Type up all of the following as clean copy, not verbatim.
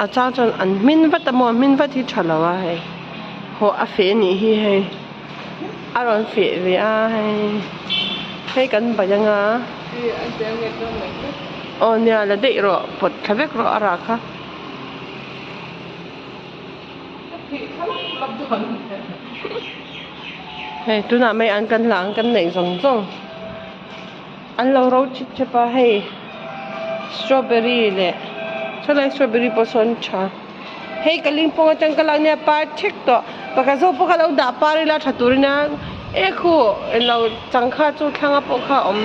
A chang chuan an hmin vat a maw hmin vat hi tha lo a hei hawh a feh anih hi hei a rawn feh ve a hei hei kan bai anga aw nia la daih rawh pawt thla vek rawh a rah kha. Hei tunah mai an kan hlah ang kan neih zawng zawng an lo ro chip chep a hei strawberry leh sawlai strawberry pawh sawn tha hei ka ling pawng atang ka lak nia par thek tawh pakhat zawk pawh kha lo dah par ila tha tur ania e khu englo changkha chu thlang a pawh kha a awm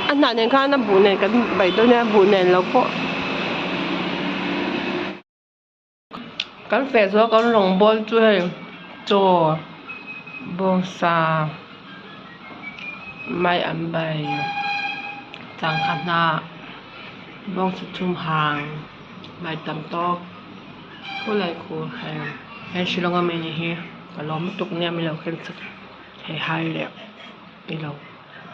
a hnah nen khan a buh nen kan baih dawn nia buh nen lo pawh. Kan feh zawh kan rawng bawl chu hei chaw bawngsa mai an bai changkha hnah bawngsa chhum hang mai tam tawk khawlai khu hei he shillong ami ni hi ka lawm lutuk nia min lo khen sak hei hai leh ilo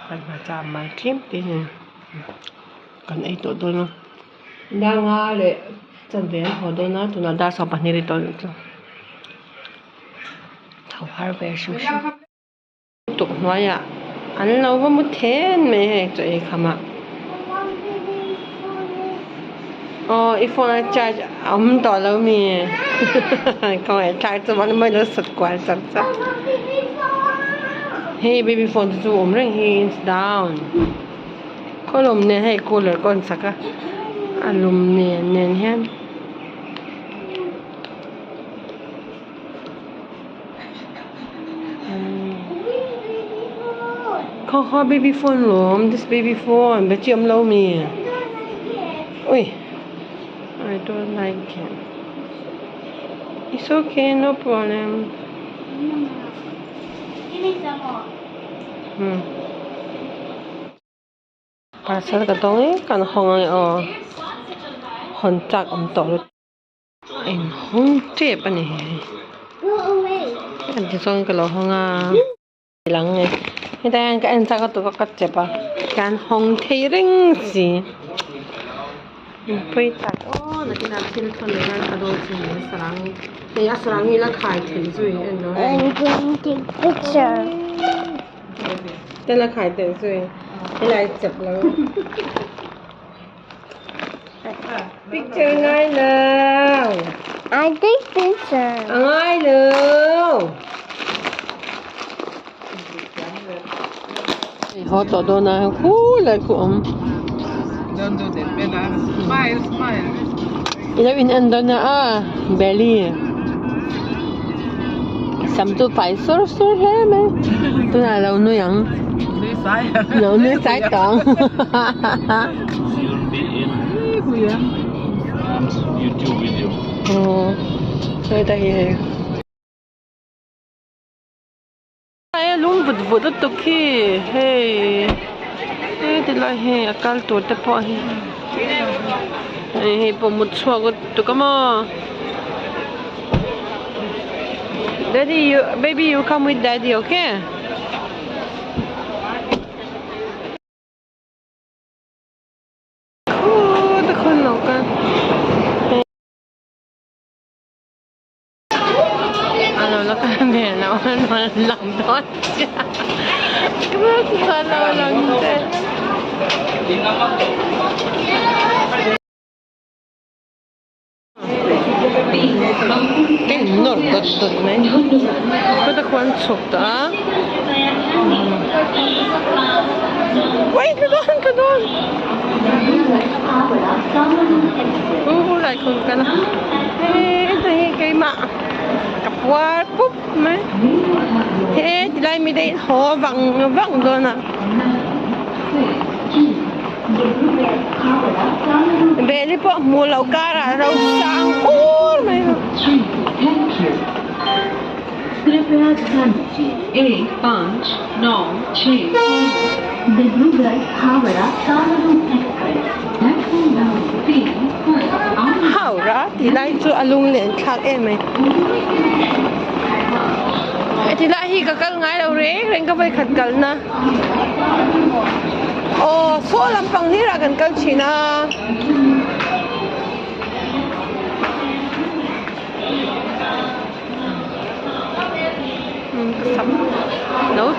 kan hmarcha mai tlem te hian kan ei tawh dawn a. Danga leh chanve an haw dawn a tunah dar 20 ri tawh anih chu tho har ve hrim hrim tuk hnuaiah an lo va mu then mai hei chaw ei kham ah aw i phone a charge a awm tawh lo mi ka ngaihthlak chu mahni mai lo sat kual char char hei baby phone te chu awm reng hi it's down. Khawlawm nen hei cooler ka rawn sak a a lum nen nen hian khaw khaw baby phone lawm this baby phone battery awm lo mi ui I don't like it it's okay no problem hmm. Parcel ka dawng e kan hawng ange aw hawn chak awm tawh lutuk a in hawng tep a ni hei tichuan ka lo hawng a lang e hetah hian ka en chak a tuk a ka chep a kan hawng thei reng si pawi tak aw nakinah thil thawn leh nan ka dawn chin a sarang hei a sarang hi la khai thei zui en lo hei. Te la khai tel zui helai chep lo picture ngai lo I take picture a ngai lo haw tawh dawn a khu lai khu awm Smile smile I lo in en dawn a a belly Sam chu fai sur sur hle mai tunah lo nui ang lo nui sai tawh ang aw heta hi hei a lung vut vut lutuk khi hei hei ti lai hei a kal tur te pawh hi hei hei pawh mut chhuak lutuk a maw daddy you baby you come with daddy okay Khuuuh te khawn lo kal. A lo la kal ve lo a rawn lang dawn chiah a lo lang che. Ka in nawr dawt dawt mai kawt a khuan chhuk tawh a wait ka dawn ka dawn u lai khum ka la hei hei keimah ka puar pup mai he tilai mi daih haw vang vang dawn a. Veli pawh hmuh loh karah ro sang ur mai a. Howrah tih lai chu a lunglen thlak em mai. Heti lai hi ka kal ngai lo reng reng ka vawikhat kalna. Aw saw lampang hlirah kan kal thin a.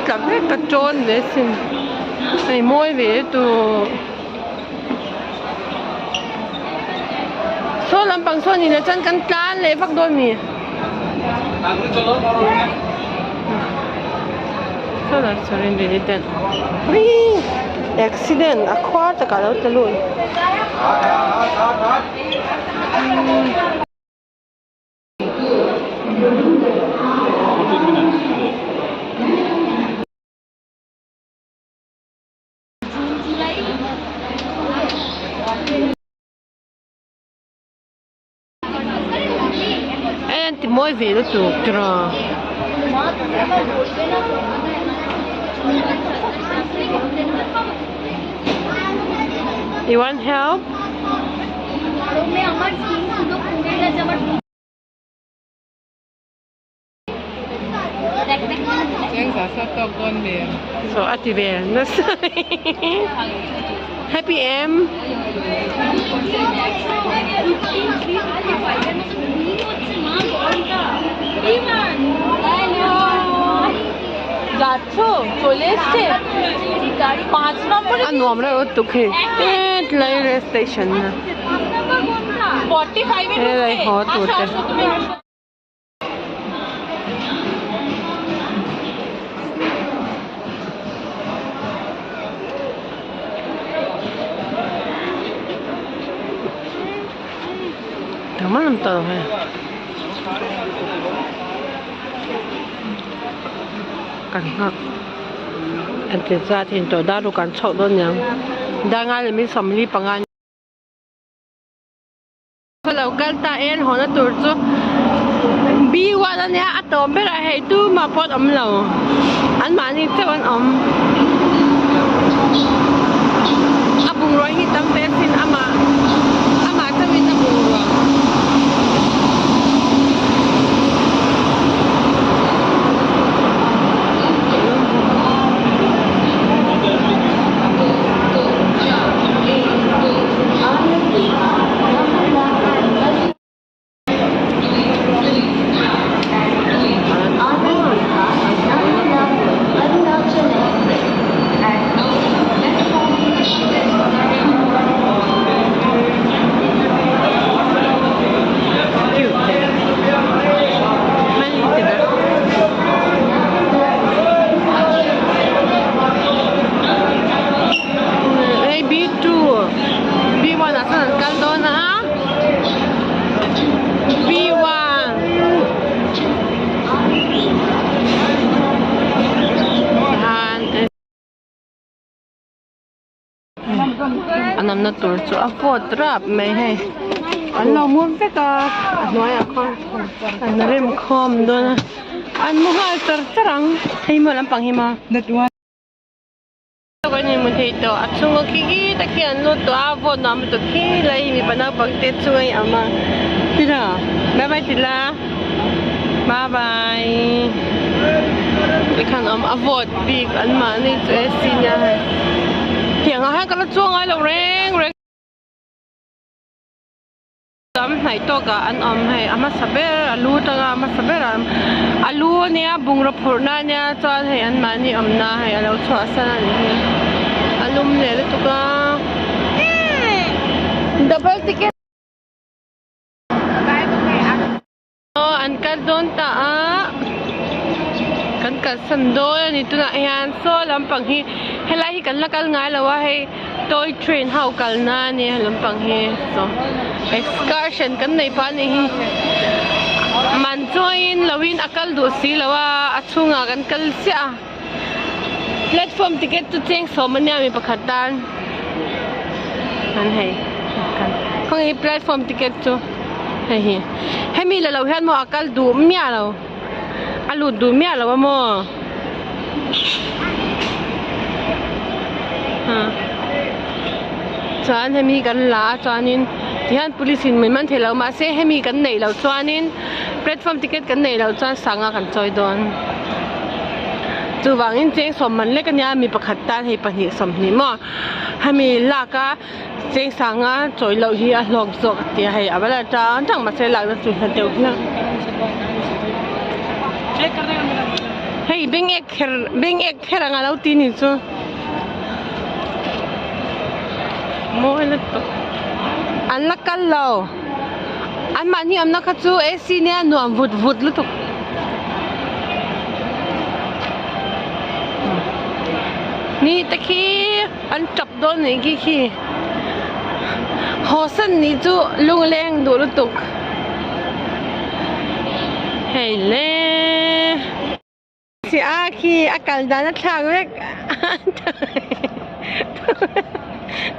tla vek ka tawn ve sin hei mawi ve lutuk saw lampang sawn in ah chuan kan tlan leh vak dawn a ni saw lah saw in ri ten accident a khuar takah a lo tla lut. Hei an ti mawi ve lutuk tiraw. You want help? So a ti vel nasa Happy em? A nuam reuh lutuk hei hetlai rail station a helai haw tur te. Engmah lam tawh lo hei kan nghak an ti zat in tawh dar ruk an chhoh dawn niang dar ngai leh min 45. Ka lo kal ta en haw na tur chu B one a nia a tawp ber ah hei tumah pawh an awm lo an mahni chauh an awm a bungrua hi tam ve asin amah amah chauhin a bungrua. Hei B two B one ah chuan an kal dawn a B one tihan a namna tur chu a vawt rap mai hei an lo mu vek a a hnuaiah khawn an rem khawm dawn a an mu nghal char char ang hei maw lampang hi maw. Kan in hmu thei tawh a chhunga khi khi tak hi an lut tawh a vawt nuam lutuk khi lai hi mipa naupang te chunga i awm a tiraw bye bye tila bye bye tikhan awm a vawt bik an mahni chu AC nia hei tiang ah hian ka la chuang ngai lo reng reng. Tam hnaih tawk ah an awm hei a hmasa ber a lu atanga a hmasa ber ah a lu ania bungraw phurhna ania chuan hei an mahni awmna hei alo chhuahsan a nih hi a lum leh lutuk a double ticket aw an kal dawn ta a kan kalsan dawn a ni tunah hian saw lampang hi helai hi kan la kal ngai lo a hei. Toy train ho kalna a nia lampang hi saw excursion kan nei pah anih hi man chuangin loin a kal duh si lo a a chhungah kan kal chiah a platform ticket chu cheng sawm ania mi pakhat tan an hei khawnge hi platform ticket chu hei hi hemi la lo hian maw a kal duh miah lo. A lut duh miah lo a maw? Chuan hemi kan la a chuanin tihian police in min man thei lo mahse hemi kan neih loh chuanin platform ticket kan neih loh chuan sanga kan chawi dawn. Chuvangin cheng sawm man lek ania mi pakhat tan hei pahnih sawmhnih maw hemi lak a cheng sanga chawi loh hi a hlawk zawk a tia hei a va la tang tang mahse lakna chu hla deuh hlek. Hei beng ek kher beng ek kher anga lo ti ni chu mawi lutuk an la kal lo an mahni awmna kha chu AC nia nuam vut vut lutuk. Ni te khi an tap dawn nih khi khi haw san nih chu lungleng duh lutuk hei le si a khi a kal dan a thlak vek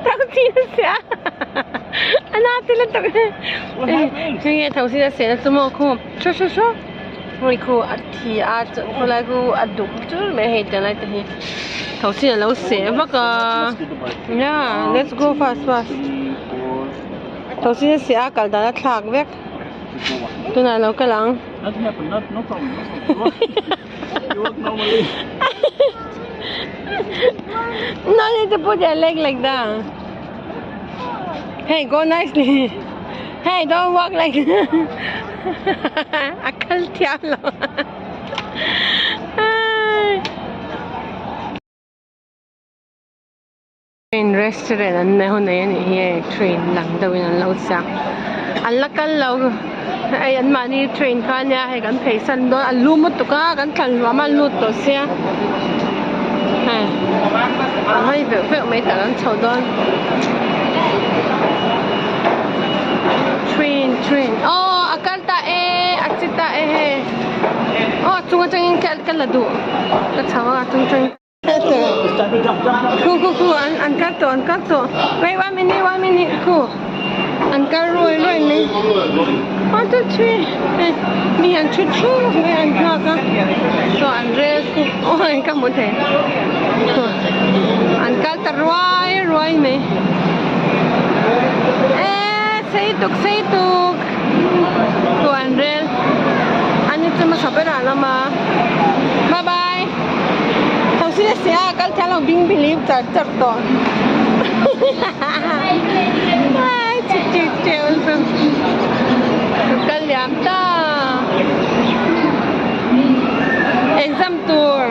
tho chin a si a a na ti lutuk hei nge tho chin a seh na chu maw khu thu thu thu hei khu a thi a chuan khawlai khu a duk chur mai hei tiang lai te hi tho chin a lo seh vak a yeah let's go fast fast tho chin a seh a kal dan a thlak vek tunah lo kal ang. No need to put your leg like that. Hey, go nicely. Hey, don't walk like a kal thiam lo. Train restaurant an nei ho nei anih hi hei train lang deuh in an lo siam an la kal lo hei an mahni train kha ania hei kan phei san dawn a lu lutuk a kan thlan hluam a an lut tawh sia hei a hawi veuh veuh mai tah kan chho dawn train train aw a kal ta e a che ta e hei aw a chung atangin ka la duh ka chho a a chung atangin. Khu khu khu an an kal tawh an kal tawh wait one minute one minute khu an kal ruai ruai mai one two three hei mi an thu thup mai an nghak a saw an rel khu aw ka hmu thei khu an kal ta ruai ruai mai eee sei tuk sei tuk khu an rel ani chu hmasa berah an awm a bye bye. Thosi a sia a kal thiam lo bing believe char char tawh ai chi chi cheu chu ka kal liam ta exam tur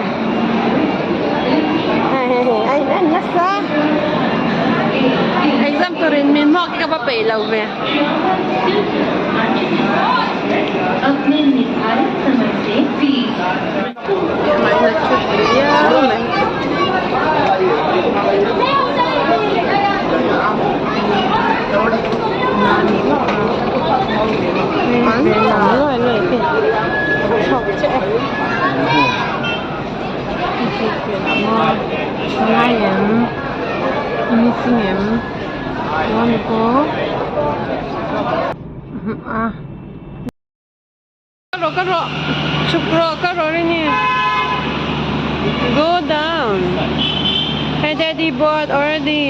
hei hei hei a in en nasa exam turin min hmuak hi ka va peih lo ve. Ka rawh ka rawh chhuk rawh ka rawh rini go down hey daddy bored already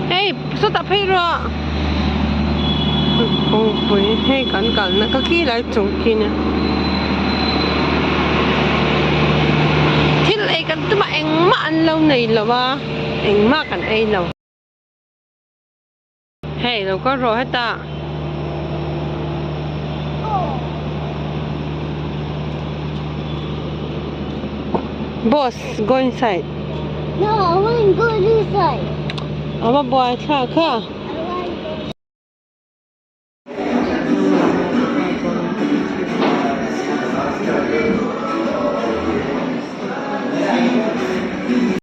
Hei sawtah phei rawh kawngpui hei kan kalna ka khi lai chung khi nia thil ei kan tum a engmah an lo nei lo a engmah kan ei lo. Hei lo kal rawh hetah. Boss go inside. No, I want to go inside. Ava buai thlak kha.